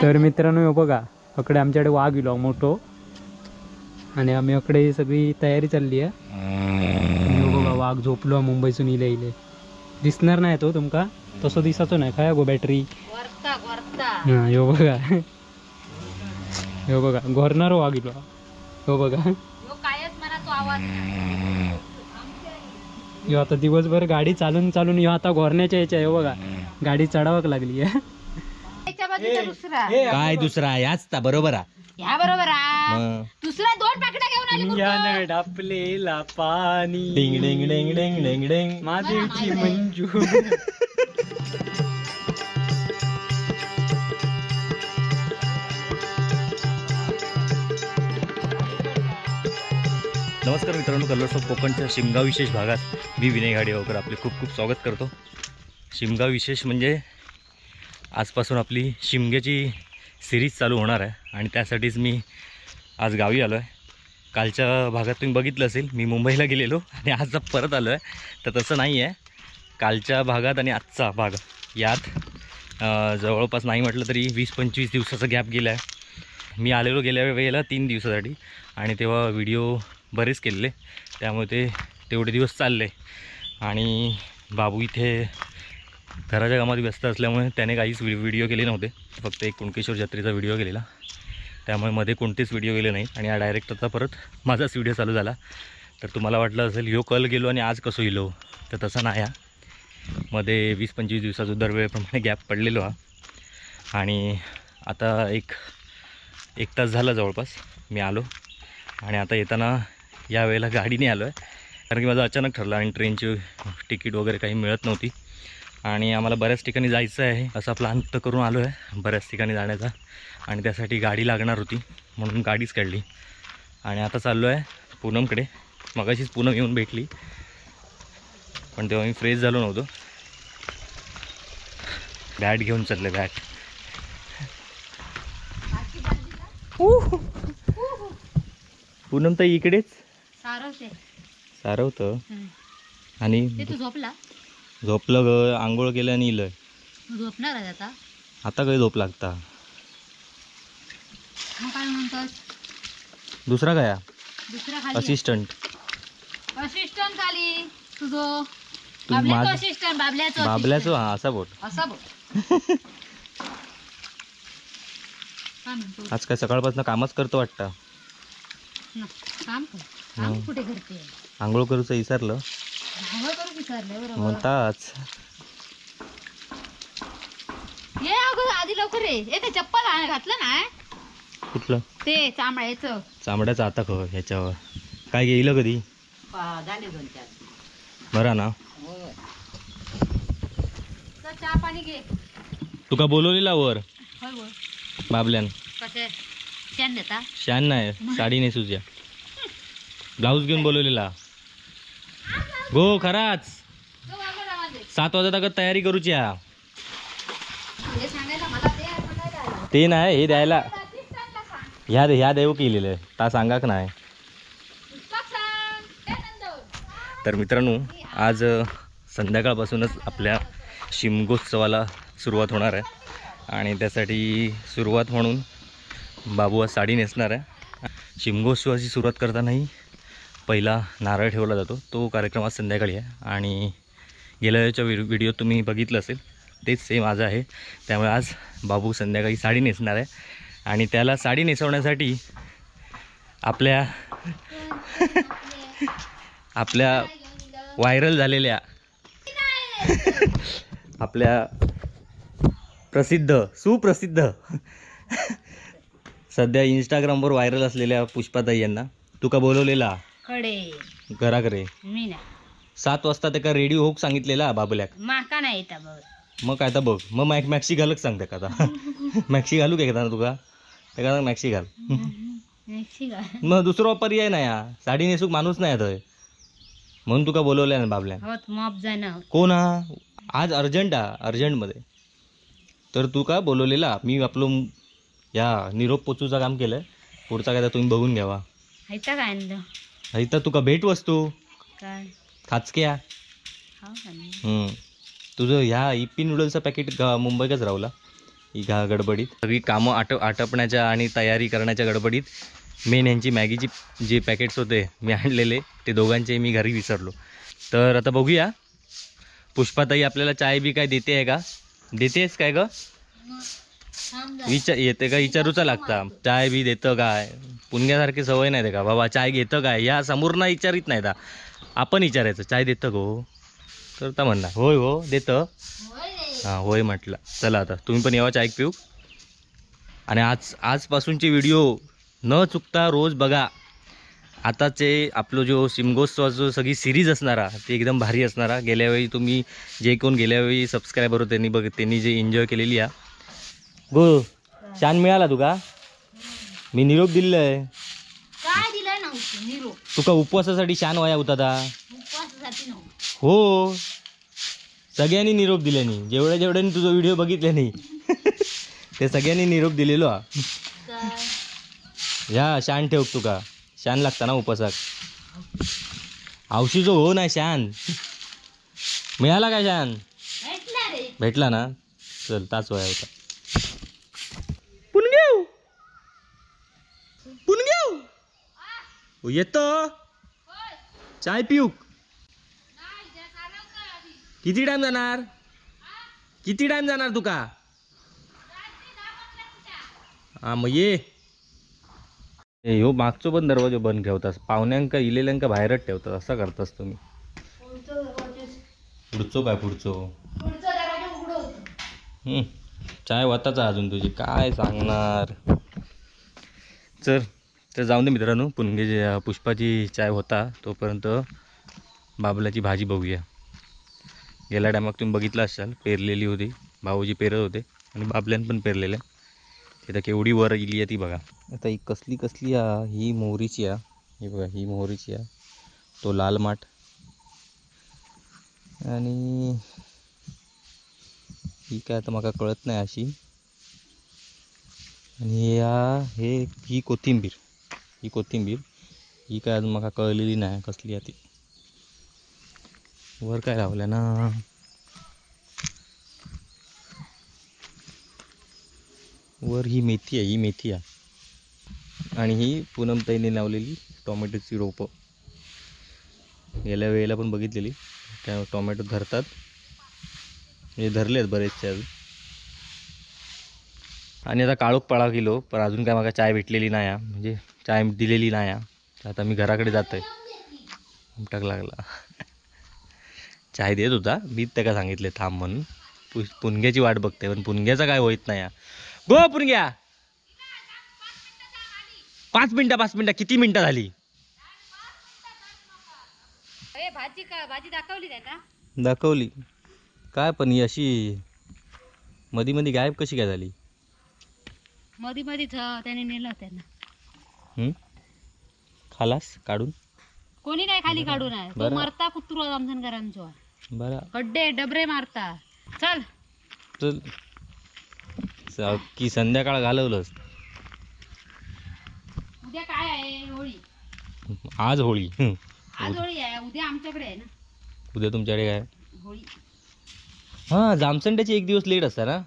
तर मित्रांनो बघा अकडे आमच्याकडे वाघ इलो मोठो आणि आम्ही अकडे सगळी तयारी चालली आहे. बघा वाघ झोपलो मुंबईसून इले इले दिसणार नाही तो तुमका, तसो दिसाचो नाही. काय गो बॅटरी हा यो बघा यो बघा घोरणारो वाघ इलो हो बघा. यो आता दिवसभर गाडी चालून चालून यो आता घोरण्याच्या याच्या यो बघा गाडी चढावाक लागली आहे. काय दुसरा याच ता बरोबर ह्या बरोबर दुसरा दोन पाकिटा घेऊन आली. डापलेला पाणी डिंग डिंग डिंग डिंग डिंग डिंग मादेवची मंजू. नमस्कार मित्रांनो, कलर्स ऑफ कोकणच्या शिमगा विशेष भागात मी विनय घाडीगावकर आपले खूप खूप स्वागत करतो. शिमगा विशेष म्हणजे आजपासून आपली शिमग्याची सिरीज चालू होणार आहे आणि त्यासाठीच मी आज गावी आलो आहे. कालच्या भागात तुम्ही बघितलं असेल मी मुंबईला गेलेलो आणि आज परत आलो आहे. तर तसं नाही आहे, कालच्या भागात आणि आजचा भाग यात जवळपास नाही म्हटलं तरी 20-25 दिवसाचा गॅप गेला आहे. मी आलेलो गेल्या वेळेला 3 दिवसासाठी आणि तेव्हा व्हिडिओ बरेच केलेले, त्यामुळे ते तेवढे दिवस चालले. आणि बाबू इथे घराच्या कामात व्यस्त असल्यामुळे त्याने काहीच व्हिडिओ केले नव्हते, फक्त एक कुणकेश्वर जत्रेचा व्हिडिओ केलेला, त्यामुळे मध्ये कोणतेच व्हिडिओ केले नाही. आणि हा डायरेक्ट आता परत माझाच व्हिडिओ चालू झाला. तर तुम्हाला वाटलं असेल ह्यो कल गेलो आणि आज कसं इलो, तर तसं नाही. हा मध्ये 20-25 दिवसाचा दरवेळेप्रमाणे गॅप पडलेलो हा. आणि आता एक तास झाला जवळपास मी आलो. आणि आता येताना या वेळेला गाडीने आलो आहे, कारण की माझं अचानक ठरलं आणि ट्रेनची तिकीट वगैरे काही मिळत नव्हती. आणि आम्हाला बऱ्याच ठिकाणी जायचं आहे असा प्लॅन तर करून आलो आहे बऱ्याच ठिकाणी जाण्याचा, आणि त्यासाठी गाडी लागणार होती म्हणून गाडीच काढली. आणि आता चाललो आहे पूनमकडे. मगाशीच पूनम येऊन भेटली, पण तेव्हा मी फ्रेश झालो नव्हतो. बॅट घेऊन चालले, बॅट. पूनम तर इकडेच सारवतं. आणि झोपला झोपलं ग, आंघोळ केलं आणि इलं. झोपणार आता आता काही झोप लागता. मग काय म्हणतोस? दुसरा काय दुसरा खाली असिस्टंट. असिस्टंट खाली तुझो बाबल्याचं असिस्टंट, बाबल्याचं बाबल्याचं. हा असा बोट, असा बोट. आज काय सकाळपासून कामच करतो वाटतं. काम काम कुठे करते? आंघोळ करूचं विसरलं. आंघोळ करू विसरलं बरोबर म्हणताच. ये अगं आधी लवकर ये. ए ते चप्पल घातलं ना? कुठलं? ते चामड्याचं. चामड्याचं आता खो ह्याच्यावर काय गेलं कधी झाले 2-4. बरं ना, चहा पाणी घे. तुका बोलवलेला वर बाबल्यान. कसे शान देता? शान नाही, साडी नेसूच्या ब्लाऊज घेऊन बोलवलेला. गो खराच 7 वाजता तक तयारी करूची. हा ते नाही, हे द्यायला ह्या ह्या देऊ केलेलं ता सांगाक नाही. तर मित्रांनो आज संध्याकाळपासूनच आपल्या शिमगोत्सवाला सुरुवात होणार आहे आणि त्यासाठी सुरुवात म्हणून बाबू आज साडी नेसणार आहे. शिमगोत्सवाची सुरुवात करतानाही पहिला नारळ ठेवला जातो, तो कार्यक्रम आज संध्याकाळी आहे. आणि गेल्या वेळच्या व्हिडिओ तुम्ही बघितलं असेल, तेच सेम आज आहे. त्यामुळे आज बाबू संध्याकाळी साडी नेसणार आहे आणि त्याला साडी नेसवण्यासाठी आपल्या आपल्या व्हायरल झालेल्या आपल्या प्रसिद्ध सुप्रसिद्ध सध्या इंस्टाग्रामवर व्हायरल असलेल्या पुष्पाताई यांना तुका बोलवलेला घराकडे. 7 वाजता त्याका रेडी होऊक सांगितलेला बाबल्याक. माका नाही येता बघ. मग काय आता बघ, मग मॅक्सी घालक सांग त्याका आता. मॅक्सी घालू काय तुका? त्याका मॅक्सी घाल. मग दुसरा पर्याय नाही, हा साडी नेसूक माणूस नाही थंय, म्हणून तुका बोलवल्या ना बाबल्यान. कोण हा आज अर्जंट हा, अर्जंटमध्ये तर तुका बोलवलेला. मी आपलं या निरोप पोचूचा काम केलंय, पुढचा काय तुम्ही बघून घ्यावा. काय तुका भेट वस्तू काय? खाचक्या. तुझं ह्या इप्पी नूडल्सचं पॅकेट मुंबईकच रावला. ही घा गडबडीत सगळी कामं आटपण्याच्या आणि तयारी करण्याच्या गडबडीत मेन यांची मॅगीची जे पॅकेट्स होते मी आणलेले ते दोघांचे मी घरी विसरलो. तर आता बघूया पुष्पाताई आपल्याला चाय बी काय देते आहे का, देतेस काय ग? विचार येते का, विचारूचा लागता चाय बी देतं काय? पुण्यासारखी सवय नाही का बाबा, चाय घेतं काय या समोर ना विचारित नाही ता, आपण विचारायचं चाय देतं गो, तर ता म्हणणार होय हो देतं, हां होय म्हटलं. चला आता तुम्ही पण यावा चाय पिऊ. आणि आजपासूनचे व्हिडिओ न चुकता रोज बघा. आताचे आपलं जो शिमगोत्सवाचं जो सगळी सिरीज असणारा ती एकदम भारी असणारा. गेल्यावेळी तुम्ही जे कोण गेल्यावेळी सबस्क्रायबर होते त्यांनी बघ, त्यांनी जे एन्जॉय केलेली आहे. गो शान मिळाला तुका? मी निरोप दिलेला आहे. काय दिलं नव्हतं निरोप तुका? उपवासासाठी शान वया होता ता. उपवासासाठी नव्हतं हो, सगळ्यांनी निरोप दिल्यानी, जेवढ्या जेवढ्यांनी तुझा व्हिडिओ बघितले नाही ते सगळ्यांनी निरोप दिलेलो. ह्या शान ठेव तुका, शान लागता ना उपवासाक. आवशीचो हो ना शान मिळाला काय? शान भेटला ना, चल ताच वया होता. पुणगेव पुणगेव येतो चाय पिऊक. किती टाइम जाणार, किती टाइम जाणार तुका? हा मग ये. ह्यो मागचो पण दरवाजो बंद ठेवतास, पाहुण्यांका इलेल्यांका बाहेरच ठेवतात, असं करतास तुम्ही. पुढचो काय पुढचो चाय वाताचा अजून तुझी काय सांगणार. चल तर जाऊन दे मित्रांनो, पुणगे पुष्पाची चाय होता तोपर्यंत बाबलाची भाजी बघूया. गेल्या टायमाक तुम्ही बघितलं असाल, पेरलेली होती, भाऊजी पेरत होते आणि बाबल्यान पण पेरलेलं. तिथं केवढी वर गेली आहे ती बघा. आता ही कसली कसली हा, ही मोहरीची हा, ही बघा ही मोहरीची हा, तो लाल माठ, आणि ही काय आता माका कळत नाही अशी. आणि या हे ही कोथिंबीर, ही कोथिंबीर ही काय अजून माका कळलेली नाही कसली आहे ती. वर काय लावलं ना, वर ही मेथी आहे, ही मेथी आहे. आणि ही पूनमताईने लावलेली टोमॅटोची रोपं, गेल्या वेळेला पण बघितलेली. त्या टोमॅटो धरतात, म्हणजे धरले आहेत बरेचसे अजून. आणि आता काळोख पळा गेलो, पण अजून काय मला चाय भेटलेली नाही, म्हणजे चाय दिलेली नाही. आता मी घराकडे जात आहे, उमटाक लागला. चाय देत होता, मी त्याका सांगितले थांब म्हणून. पुणग्याची वाट बघते पण पुणग्याचा काय होत नाही. गो पुणग्या 5 मिनटं, 5 मिनटं, किती मिनटं झाली? भाजी का भाजी दाखवली काय का? दाखवली काय, पण ही अशी मधी मधी गायब कशी काय झाली? मधी मधीच त्याने नेलं त्यांना. खालास काढून? कोणी नाही खाली काढून आहे तो, मरता कुत्रू आमसनकरांचो. बरं खड्डे डबरे मारता. चल चल की संध्याकाळ घालवलंस. उद्या काय आहे? होळी. आज होळी. आज होळी आहे, उद्या आमच्याकडे आहे ना. उद्या तुमच्याकडे काय? होळी. हां जामसंड्याची एक दिवस लेट असणार ना,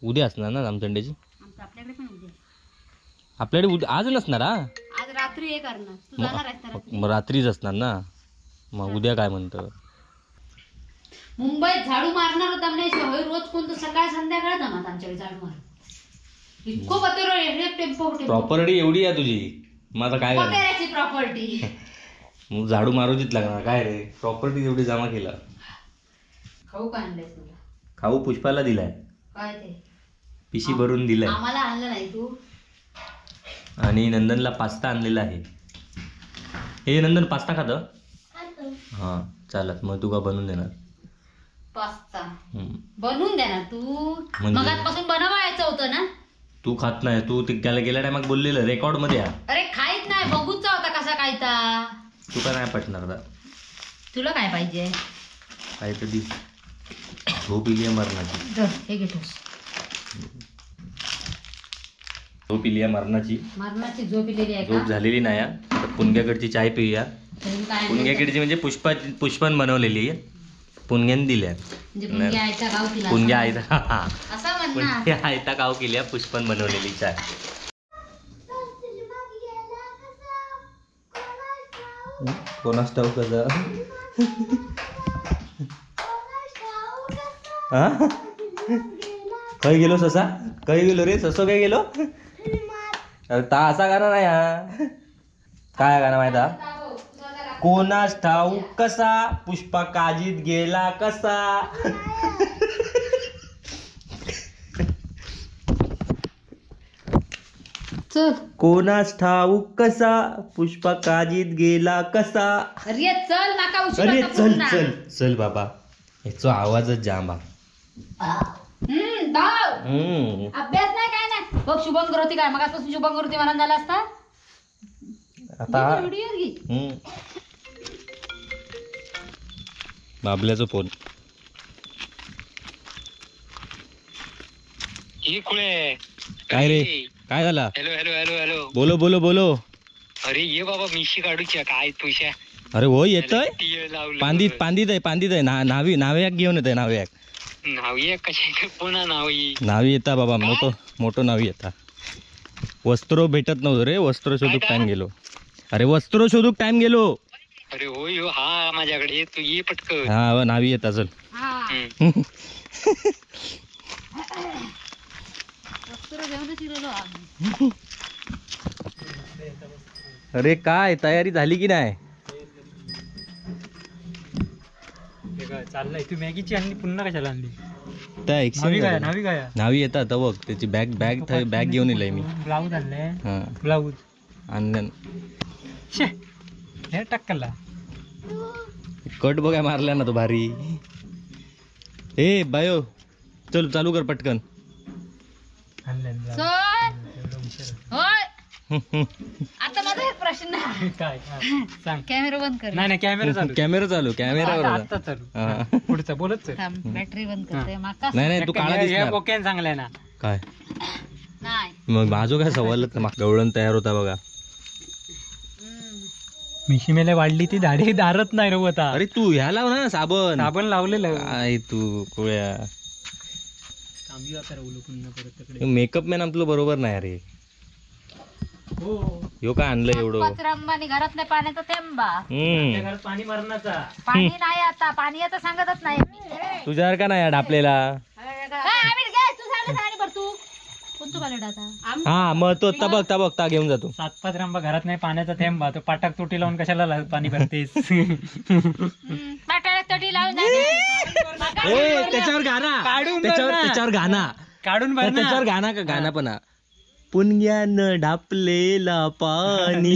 उद्या असणार ना जामसंड्याची? आपल्याकडे पण उद्या. आपल्याकडे उद्या आज नसणार. हा आज रात्री हे करणार. तू जाणार आहेस ना रात्री? मग रात्रीच असणार ना, मग उद्या काय म्हणतं? मुंबईत झाडू मारणार होता म्हणजे रोज कोणतं सकाळ संध्याकाळ जमात आमच्याकडे झाडू मार. इतकं पत्रो टेम्पो प्रॉपर्टी एवढी आहे तुझी, मग आता काय पत्र्याची प्रॉपर्टी मग झाडू मारूचीच लागणार काय रे, प्रॉपर्टी एवढी जमा केला. खाऊ का आणलंयस तुला? खाऊ पुष्पाला दिलाय. काय ते पिशी भरून दिलाय. आम्हाला आणलं नाही तू. आणि नंदनला पास्ता आणलेला आहे. हे नंदन पास्ता खातं? हां चालत, मग तुका बनवून देणार पास्ता. बनवून देणार तू? मगापासून बनवायचं होतं ना. तू खात नाही, तू त्याला गेल्या टायमाक बोललेलं रेकॉर्ड मध्ये. अरे खाईत नाही, बघूचा होता कसा खायचा. तुका नाही पटणार आता. तुला काय पाहिजे? काय कधी झोप इली आहे मरणाची. हे घेतोस. झोप इली आहे मरणाची. मरणाची झोप इलेली आहे का? झोप झालेली नाही. आता पुणग्याकडची चाय पिऊया. पुणग्याकडची म्हणजे पुष्पान बनवलेली आहे. पुणग्यान दिल्या. म्हणजे पुणग्या आयता गाव केला. पुणग्या आयता, असं म्हणणार. पुणग्या आयता गाव केल्या पुष्पन बनवलेली चाय. कोणास ठाऊक कसा? हा खंय गेलो ससा? खंय गेलो रे ससो? काय गेलो? अरे ता असा गाणं नाही हा. काय गाणं माहित? कोणास ठाऊक कसा पुष्पा काजीत गेला कसा. चल. कोणास ठाऊक कसा पुष्पा काजीत गेला कसा. अरे चल नाका उशीर अरे आता चल पुन्हा. चल चल बाबा, याचा आवाजच जाम हा. धाव. हम्म. अभ्यास नाही काय नाही. बघ शुभम करोती काय मगासपासून शुभम करोती म्हणून झाला असता. आता व्हिडिओ घे. हम्म. बाबल्याचा फोन. काय रे, काय झाला? Hello hello hello hello. बोलो बोलो बोलो. अरे ये बाबा मिशी काढूची काय तुझ्या. अरे हो येतोय. लावलं पांदीत पांदीत आहे, पांदीत आहे. नावी नाव्याक घेऊन येतोय. नाव्याक नावी कशी पुन्हा नावी नावी येता बाबा. मोठो मोठो नावी येता. वस्त्रो भेटत नव्हतं रे, वस्त्र शोधूक टाइम गेलो. अरे वस्त्रो शोधूक टाइम गेलो. अरे होय हो, हा माझ्याकडे तू ये पटकन. हा नावी येत असेल. हा वस्त्र घेऊनच इरलो आम्ही. अरे काय तयारी झाली की नाही? चाललंय. तू मॅगीची आणली पुन्हा कशाला आणली? त्या नावी काय? एक्सचेंज नावी काय? नावी येतात आता बघ. त्याची बॅग बॅग बॅग घेऊन येईल मी. ब्लाऊज आणलंय. हा ब्लाऊज आणलं. शे हे टक्कलला कट बघाय मारला ना तो भारी. ए बायो चल चालू कर पटकन. आणलंय ब्लाऊज. चल एवढं हुशार. होय. आता माझा एक प्रश्न आहे. काय? हा, सांग. कॅमेरा बंद कर. नाही नाही कॅमेरा चालू. कॅमेरा चालू, कॅमेरावर आता चालू. हा. पुढचा बोलत चल. थांब, बॅटरी बंद करते माका. नाही नाही तू काळा दिसणार. बोक्यान सांगलाय ना. काय नाही मग माझं काय सवालच नाही. गवळण तयार होता बघा. मिशी मेले वाढली ती दाढी दारत नाही रे आता. अरे तू ह्या लाव ना साबण. साबण लावलेलं. काय तू कोळ्या. थांबी आता रवलो पुन्हा परत तिकडे. मेकअप मॅन आपलं बरोबर नाही. अरे हो ह्यो काय आणलं एवढं? पाच रंबानी घरात नाही पाण्याचा थेंबा. हम्म घरात पाणी मरणाचा. पाणी नाही आता, पाणी आता सांगतच नाही. तुझ्यासारखा नाही हा ढापलेला. आमिर घे, तू सांगत आणि भर तू. कोणतं पाणी आता? हा मग तो तबक तबक ता घेऊन जातो. 7-5 रंबा घरात नाही पाण्याचा थेंबा. तो पाटाक तोटी लावून कशाला पाणी भरतेस? पाटाला तटी लावून जाते. ए त्याच्यावर गाणं काढून भर त्याच्यावर ना. त्याच्यावर गाणं काढून भर ना. त्याच्यावर गाणं का गाणं पण हा. पुणग्यानं ढापलेला पाणी.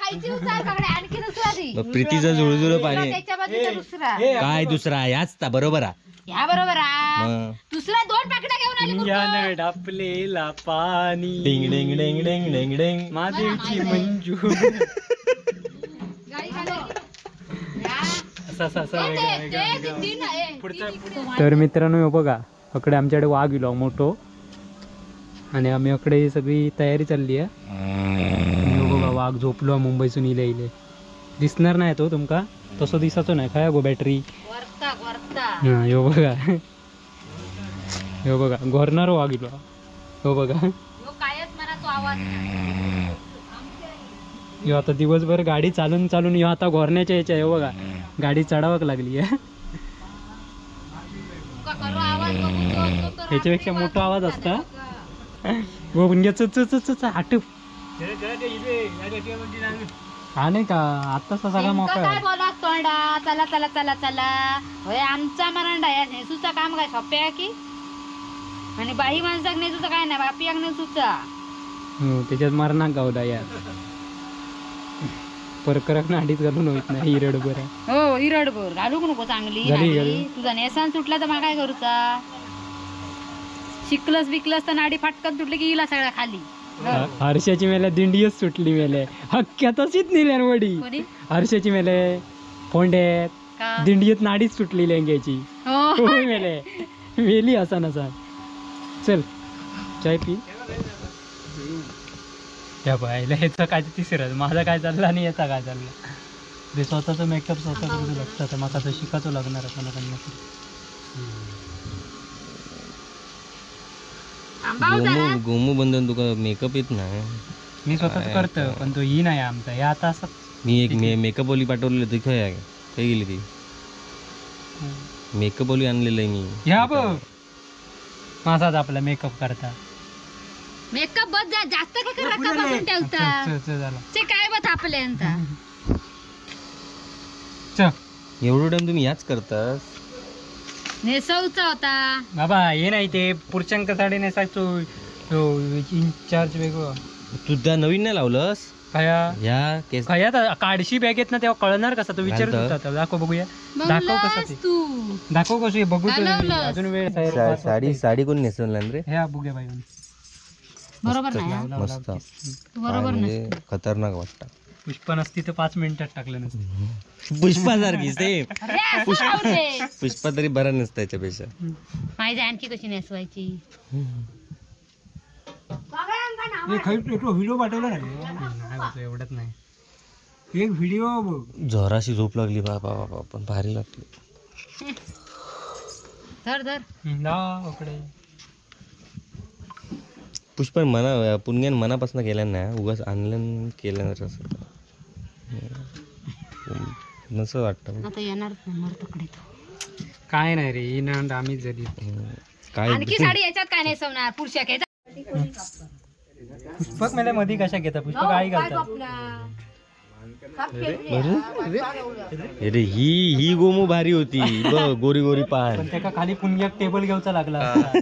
आणखी दुसरा दी. मग प्रीतीचं जुळजुळ पाणी. त्याच्या बाजूचा दुसरा. काय दुसरा याच ता बरोबर हा. ह्या बरोबर हा. मग दुसरा 2 पाकिटं घेऊन आली मूर्ख. पुणग्यानं ढापलेला पाणी. डिंग डिंग डिंग डिंग डिंग डिंग. महादेवची मंजू. गाई घालायची. या. असं असं असं ते- वेगळं ते- वेगळं ते वेगळं. तीन आहे. पुढचा. तर मित्रांनो हे बघा अकडे आमच्याकडे वाघ इलो मोठो आणि आम्ही अकडे सगळी तयारी चालली आहे. आणि हो बघा वाघ झोपलो मुंबईसून इले इले. दिसणार नाही तो तुमका, तसो दिसाचो नाही. काय गो बॅटरी. वरता वरता. हा यो बघा यो बघा घोरणार वाघ इलो. हो बघा ह्यो कायच म्हणा तो आवाज नाही. यो आता दिवसभर गाडी चालून चालून यो आता घोरण्याच्या याच्या. यो बघा गाडी चढावक लागली आहे. तुका करू आवाज बघून तो तो तर ह्याच्यापेक्षा रात्री मोठा आवाज वाजून असता. झाला. हो म्हणजे च च च च आटू. हा नाही का आत्ताच सगळा नेमकं मोकळा काय आहे. बोला तोंडा चला चला चला चला. होय आमचा मरांडा या नेसूचा काम काय सोपे आहे की? आणि बाई माणसाक नेसूचा काय नाही, बापियाक नेसूचा. हो, त्याच्यात मरणाक गावला यार. परकरक नाडीत घालून होत नाही हिरडभर. हो हिरडभर घालूक नको चांगली झाली, नाडी. झाली. तुझा नेसान सुटला तर मला काय करूचा? शिकलस बिकलस तर नाडी फाटकन तुटली की इला सगळ्या खाली. हर्षाची मेल्या दिंडीच सुटली मेले. हक्क्या तशीच नेल्या वडी. कोणी? हर्षाची मेले फोंड्यात का? दिंडीत नाडीच सुटली लेंग्याची. हो. होय मेले वेली असा नसा. चल चाय पी. त्या बायला ह्याचं काय तिसरं माझा काय चालला आणि याचा काय चालला. बापरे, स्वतःचा मेकअप स्वतः करू लागतं. आता माका तर शिकायचं लागणार कोणाकडनं तरी. थांबाव जरा. गोमू गोमू बंधन तुका मेकअप येत नाही. मी स्वतःच करतो पण तो ही नाही आमचा, हे आता असं. मी एक मेकअप वाली पाठवलेली होती, खय आहे खय गेली ती? मेकअप वाली आणलेलं आहे मी. ह्या बघ, माझाच आपला मेकअप करता. मेकअप बस जास्त काय रक्कम ठेवता. चल, चल, झाला. ते काय बघ आपल्यांचा. चल. एवढं टाइम तुम्ही याच करता. नेसवचा होता. बाबा हे नाही, ते पुरुषांका साडी नेसायचो तो इन्चार्ज वेगळं. तू त्या नवीन नाही लावलंस? खया ह्या केस खया तर काडशी बॅग येत ना तेव्हा कळणार कसा? तो विचारत घालतं. होता आता. दाखव बघूया, दाखव कसं बघलास ते. तू. दाखव कसं हे बघू तर. घालवलंस. अजून वेळ आहे, पाच साडी वाजता. साडी कोण नेसवला रे? ह्या बघूया बाई. बरोबर नाही हा? लाव, लाव, मस्त. लाव. तू बरोबर काय नाही. म्हणजे खतरनाक वाटतं. पुष्पा नसती तर 5 मिनिटात टाकलं नसतं. पुष्पा सारखी सेम. अरे असं राहू दे. पुष्पा तरी बरा नसतं याच्यापेक्षा. माहिती आहे आणखी कशी नेसवायची. व्हिडिओ पाठवला ना? नाही बाबा, एवढंच नाही. एक व्हिडिओ बघ. जोराशी झोप लागली बाबा बाबा, पण भारी लागली. धर धर. लाव इकडे. पुष्पा मना पुणग्यान मनापासून केल्या ना, उगाच आणलं केलं नाही असं नसं वाटतं. आता येणारच नाही मर तकडे तो. काय नाही रे, ही नांद आम्हीच झाली. काय आणखी साडी याच्यात काय नेसवणार पुरुषा घ्यायचा. पुष्पक मेल्या मध्ये कशा घेता? पुष्पक आई घालतात. अरे ही ही गोमू भारी होती बघ, गोरी गोरी पान. पण त्याका खाली पुणग्याक टेबल घेऊचा लागला असता.